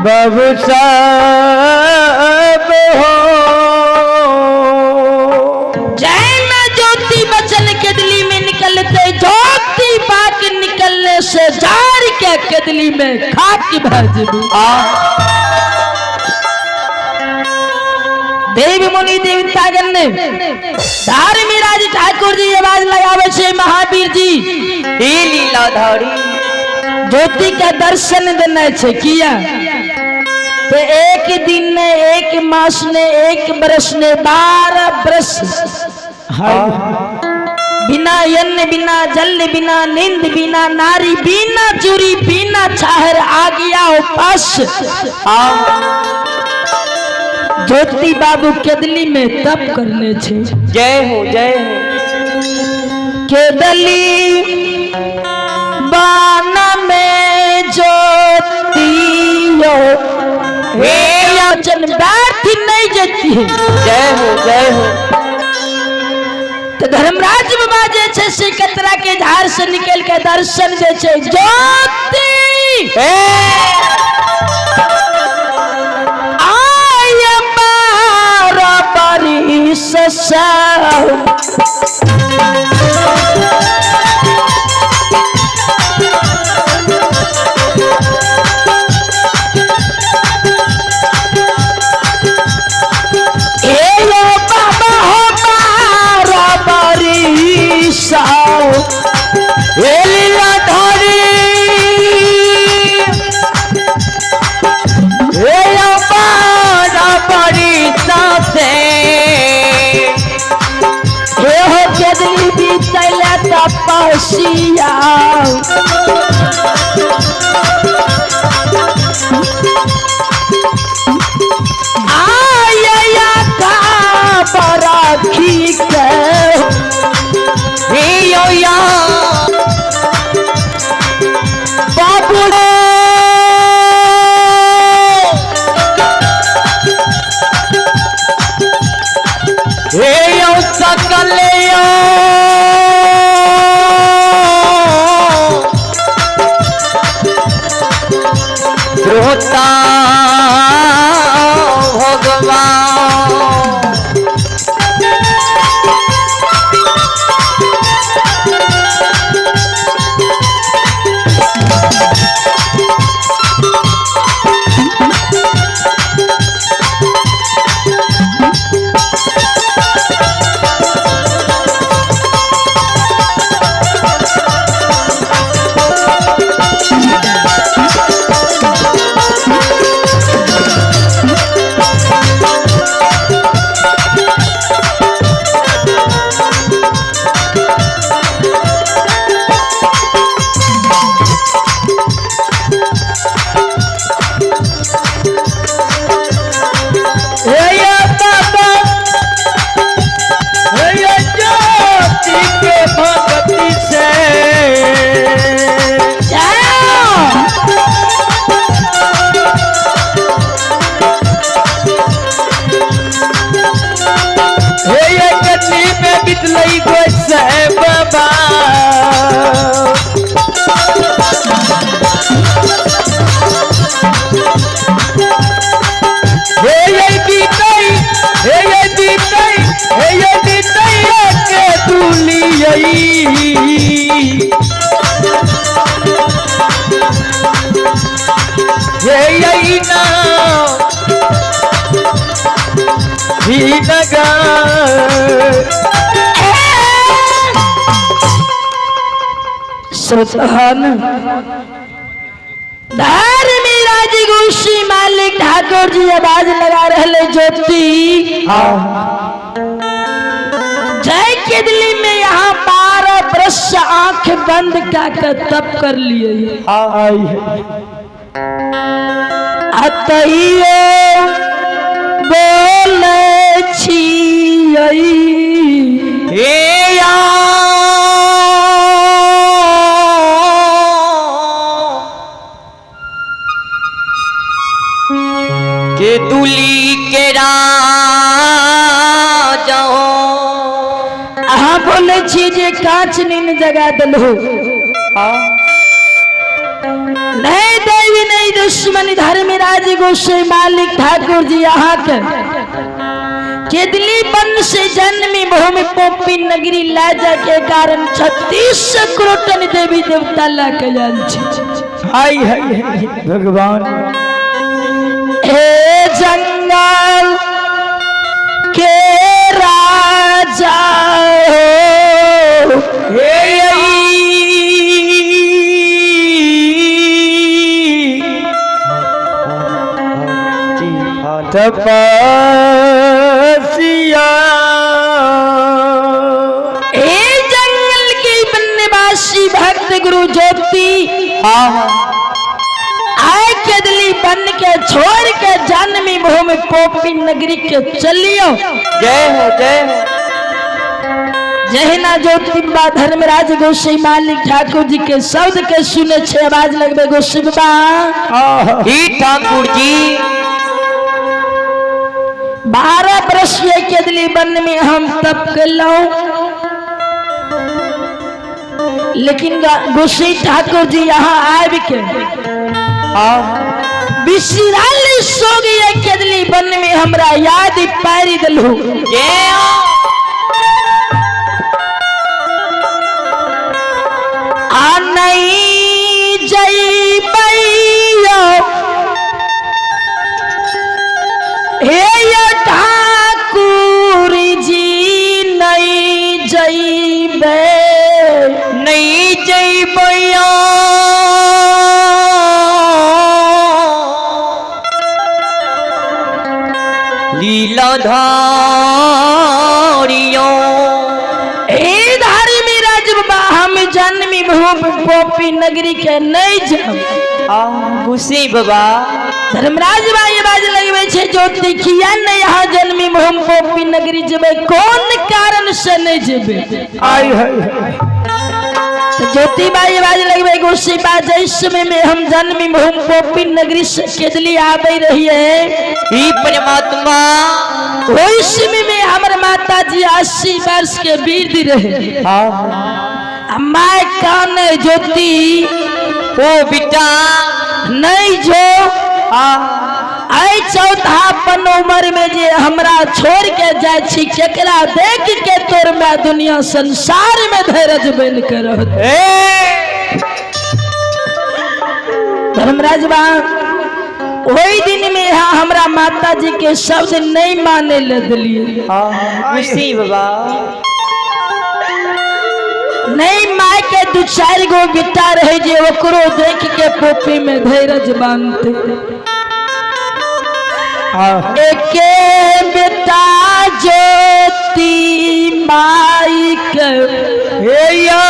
बाबू साहब हो। जय में ज्योति बचन केदली में निकलते ज्योति बाक निकलने से जार के केदली में खाक भजबू। देव मुनि देवतागण ने धर्मराज ठाकुर जी आवाज लगावे छे महावीर जी हे लीलाधारी ज्योति के दर्शन देने छे किया तो एक दिन ने एक मास ने एक बरस ने 12 बरस बिना यन्न बिना जल बिना नींद बिना नारी बिना चूरी बिना छाहर आ गया उपास। ज्योति बाबू केदली में तप करने छे। जय हो जय हो। केदली बान में ज्योति हो हे वचन व्यर्थ नहीं जाती है। जय हो जय हो। तो धर्मराज बाबा जे छे से कतरा के झाड़ से निकल के दर्शन जे छे ज्योति आय 12 बरिस से बाबा हो 12 बरिस हे लीलाधारी हे 12 बरिस से हे हो केदली बीतैले तपस्या आय का बराखी के हे यो या बाबू हे यो सकल यो श्रोता भगवान। हे या बाबा हे या ज्योति के भक्ति से जाओ। हे ये गली में बितलई गोसाई बाबा। हे ये बीतई हे ये बीतई हे ये बीतई के दुलियई हे ये ना ही नगर। श्रोतान धर्मराज गोशी मालिक ठाकुर जी आवाज लगा रहे ज्योति जय केदली में यहाँ 12 बरस आंख बंद का कर तप कर लिए आई है अतइयो बोले छियई हे या के दुली के राजा अहाँ बोले छी जे कांच नींद जगा देलहु। नहीं देवी नहीं दुश्मन धर्मराज गोसाई मालिक ठाकुर जी अहाँ के केदली वन से जन्मी भूमि पोपी नगरी ला जाके कारण 36 करोड़ देवी देवता ला के आयल छी। हाय हाय हाय भगवान। हे जंगल के राजा हो, हे तपस्या। हे जंगल के वनवासी भक्त गुरु ज्योति हाँ हाँ आय केदली बन के छोड़ के जन्मी भूमि पोपी नगरी के चलियो। जय हो जय हो। जहिना ज्योति बाबा धर्मराज गोसाई मालिक ठाकुर जी के शब्द के सुने छे आवाज लगबे गोसाई बाबा। आहा। ही ठाकुर जी 12 वर्ष ये केदली वन में हम तप कलौं, लेकिन गोसाई ठाकुर जी यहाँ आबि के हाँ बिसराल सो गए केदली वन में हमरा याद पारि दिलहु। जय हो। आ नहीं जइबैयो हे यो ठाकुर जी नहीं जइबे। नहीं जइबैया लीलाधारियों। हे धार्मी राज बाबा हम जन्मी भूप पोपी नगरी के नहीं जाब। खुशी बाबा। धर्मराज भाई बाज लगबे छे ज्योति किया नहीं यहाँ जन्मी भूम पोपी नगरी जेबे, कौन कारण से नहीं जेबे? आय हाय हाय। तो ज्योति बाई बाज लगबे गोसाई बा जै समय में हम जन्मी भूम पोपी नगरी से केदली आबे रही है ही परमात्मा ओहि समय में हमर माता जी 80 वर्ष के वृद्ध रहे। हाँ my कान ज्योति ओ बेटा नहीं जो आई चौथापन उम्र में जे हमरा छोड़ के जाय छी केकरा देख के तोर मैं दुनिया संसार में धैर्य बन के रहत। धर्मराज बा वही दिन में यहाँ हमरा माता जी के शब्द नहीं माने ले दिलिए। खुशी बाबा। नहीं माय के दू चार गो बेटा रहे जे ओकरो देख के पोपी में धैर्य बांधते। एके बेटा ज्योति माई के हे या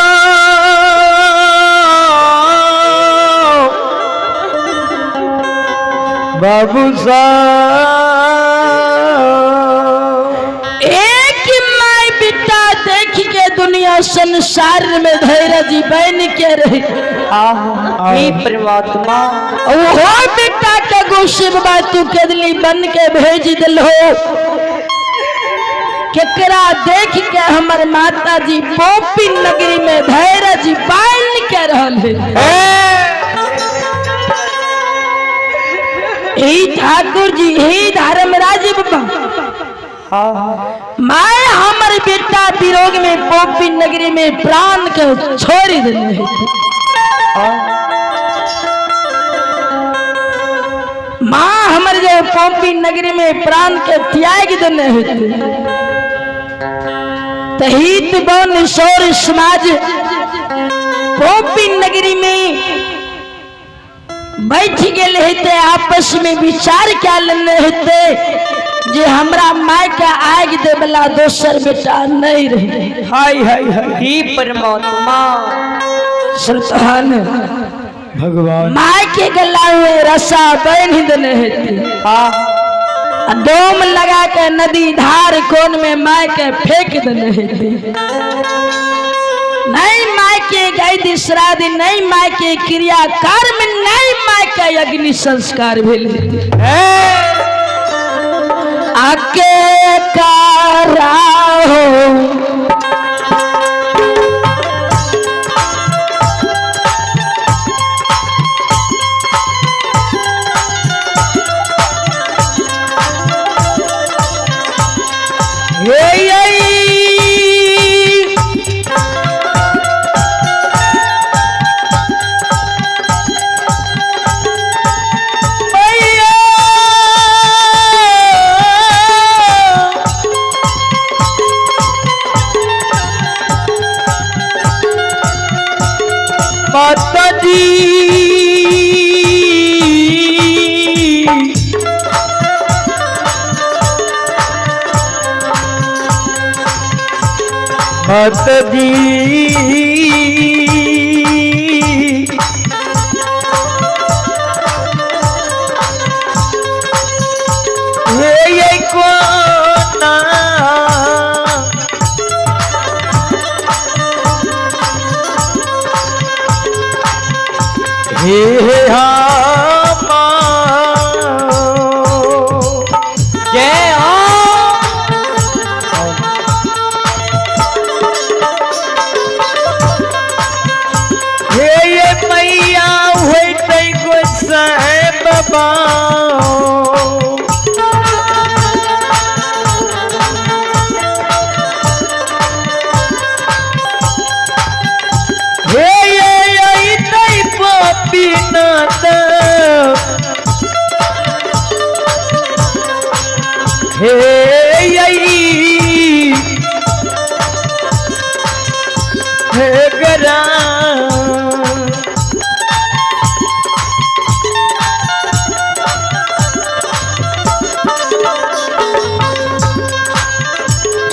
बाबू साहब। एक माय बेटा देख के दुनिया संसार में धैर्य बन के रहे। ही परमात्मा ओहो बेटा के गोसाई बाबा तू केदली बन के भेज दिलहो केकरा देख के हमर माता जी पोपी नगरी में धैर्य बन के रहल है। हे ठाकुर जी हे धर्मराज बाबा my हमर बेटा विरोग में पोपी नगरी में प्राण के छोड़ दिले। माँ हमर जो पोपी नगरी में प्राण के त्याग देने हेतु तहित बन सौर समाज पोपी नगरी में बैठ गेल हेते, आपस में विचार क्या लेने हेते जे हमरा माय के आग दे वाला दोसर बेटा नहीं रहे। हाय हाय हाय। ही परमात्मा सुल्तान भगवान my के गला में रस्सा बांध देने हेते, डोम लगा के नदी धार कोन में my के फेंक देने हेते। नहीं my के गई श्राद्ध, नहीं my के क्रिया कर्म, नहीं my के अग्नि संस्कार भेल हेते। आके कारा हो माता जी माता जी हे ये कोना हे हामा जय हो। हे ये मैया होइतै गोसाई बाबा हे ये अइतै गोपीनाथ हे यई हे गरा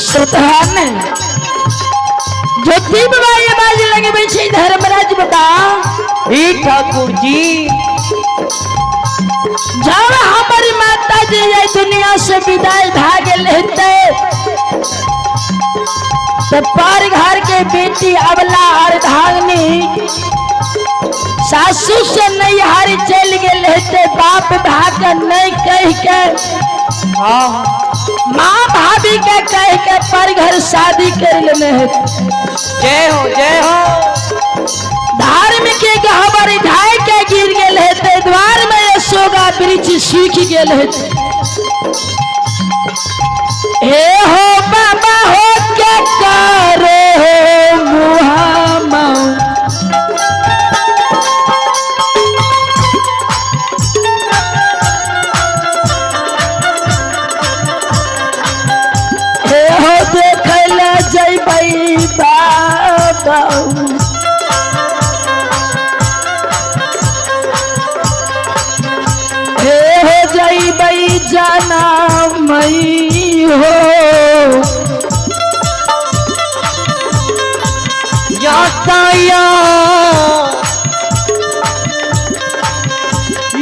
श्रोतान ज्योति बाबा ये बाज लगे बैठे धर्मराज बाबा हे ठाकुर जी जब हमारी माता जी ये दुनिया से विदाई भाग लेते तो पर घर के बेटी अबला और धागनी सासू से नहीं हारी चल गए हेते बाप भाग नहीं कह के हाँ माँ भाभी के कह के पर घर शादी कर लेने है। जय हो जय हो। धर्म के गहबर ढाई के गिर गेल हेते द्वार में यशोगा वृक्ष सूख गेल हेते। हे हो बाबा हो के करे हो मुहामा हे हो देखल जइबै बाबा हे हो जइबै जाना मई हो। या या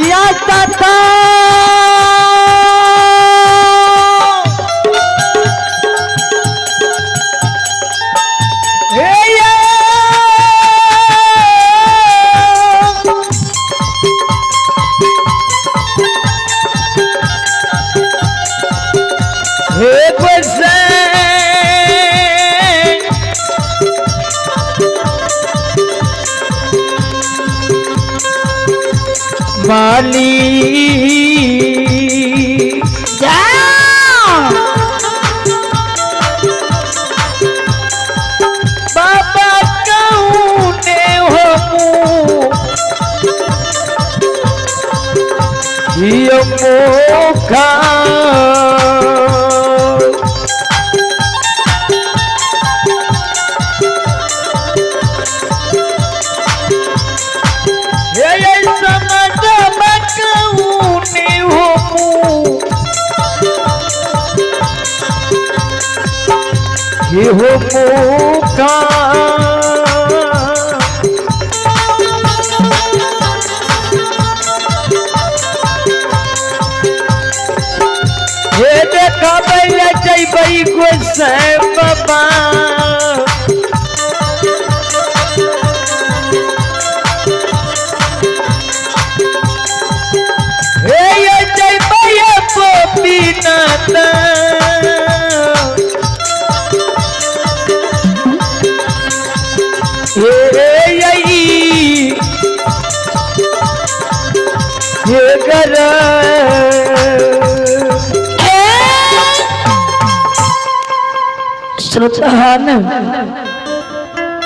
या तथा हे ये हे गोसाई माली जाओ बाबा कहूने हो जियो मोखा हे ये समझ कहूने हो हे हो मोखा हे देखबै लए जइबै गोसाई बाबा हे ये जइबै गोपीनाथ हे यई हे गर श्रोतान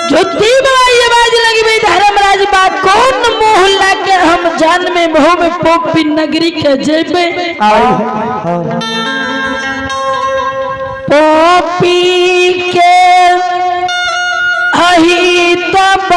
ज्योति बाबा ये बाज लगी भाई धर्मराज बा कौन मोह लाके हम जान में मोह में पोपी नगरी के जेबे पोपी के अही तब